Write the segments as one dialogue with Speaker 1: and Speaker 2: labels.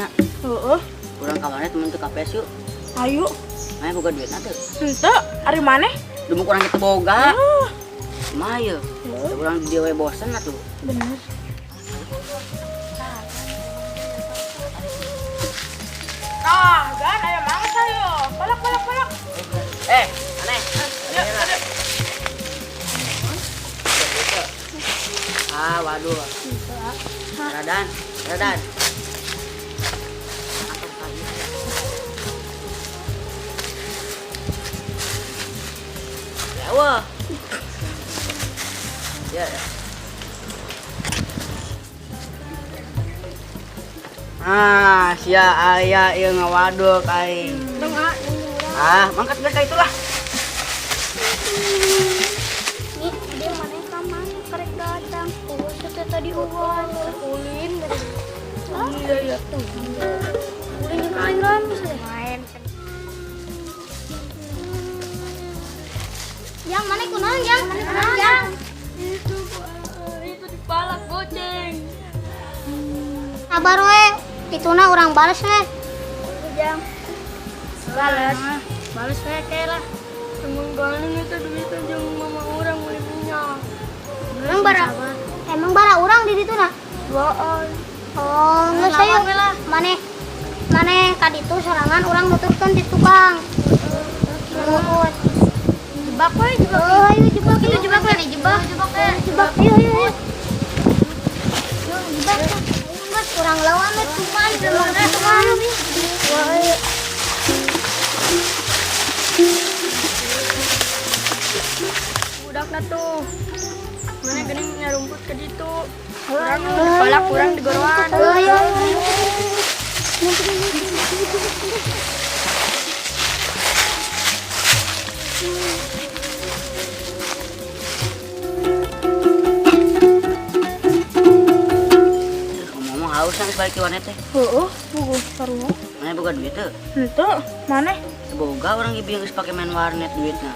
Speaker 1: nya.
Speaker 2: Heeh.
Speaker 1: Urang ka mana temen teu KPS yuk.
Speaker 2: Ayo.
Speaker 1: Mana boga duit teu?
Speaker 2: Henteu, ari maneh?
Speaker 1: Dumuk urang kitu boga.
Speaker 2: Ah,
Speaker 1: Kumaha ye?
Speaker 2: Heeh.
Speaker 1: Urang di dieu we bosen atuh.
Speaker 2: Bener. Ah, gan aya mangsa yo. Balak balak balak.
Speaker 1: Eh, aneh.
Speaker 2: Ya, ada.
Speaker 1: Ah, waduh. Radan, Radan. Ya, wah. Ya. Ya. Ah, sia aya ieu ngawaduk aing.
Speaker 2: Dong, ah.
Speaker 1: Ah, mangkat geus ka itulah.
Speaker 3: Nih, dia mana ka mana karek datang. Oh, teh tadi uwan ulin.
Speaker 2: Iya, iya.
Speaker 3: Ulin jeung aing rame sih. Main. Yang mana kunaon, Jang? Mana kunaon, Jang?
Speaker 2: Itu dipalak goceng.
Speaker 3: Sabar we, ituna urang bales we. Jang.
Speaker 2: Bales. Bales we ke lah. Emang galing itu duitnya jeung mama urang beli minyak.
Speaker 3: Emang bara urang di ditu na?
Speaker 2: Duaan.
Speaker 3: Oh, geus ayo. Maneh maneh ka ditu sorangan urang nuturkeun di tukang. Nuhun.
Speaker 2: Jebak we, jebak.
Speaker 3: Oh, ayo jebak,
Speaker 2: Itu jebak we,
Speaker 3: jebak.
Speaker 2: Jebak we.
Speaker 3: Jebak, ayo ayo ayo. Yo, jebak. Ayo, geus urang lawan we tuman, tuman. Wah, ayo.
Speaker 2: Budakna tuh. Mana geuning nyarumput ke ditu. Urang dipalak, urang digoroan.
Speaker 3: Ayo, ayo, ayo.
Speaker 1: Ngomong-ngomong haus geus balik ke warnet teh.
Speaker 2: Heeh, buku sarua.
Speaker 1: Mana boga duit teu?
Speaker 2: Henteu, maneh?
Speaker 1: Teu boga urang ge geus pake main warnet duitna.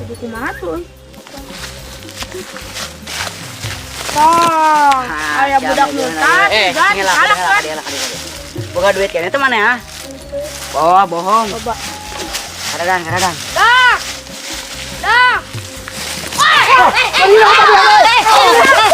Speaker 2: Kudu kumaha tuh euy. Tah, aya
Speaker 1: siap,
Speaker 2: budak
Speaker 1: siap,
Speaker 2: mutat,
Speaker 1: eh,
Speaker 2: gan,
Speaker 1: ngelak,
Speaker 2: kalak
Speaker 1: ngelak,
Speaker 2: kan.
Speaker 1: ngelak, ngelak. Boga duit kayaknya tuh mana ya? Oh, bohong.
Speaker 2: Coba.
Speaker 1: Karadan, karadan.
Speaker 2: Dah. Dah.
Speaker 3: Eh, eh, eh, eh, eh, eh.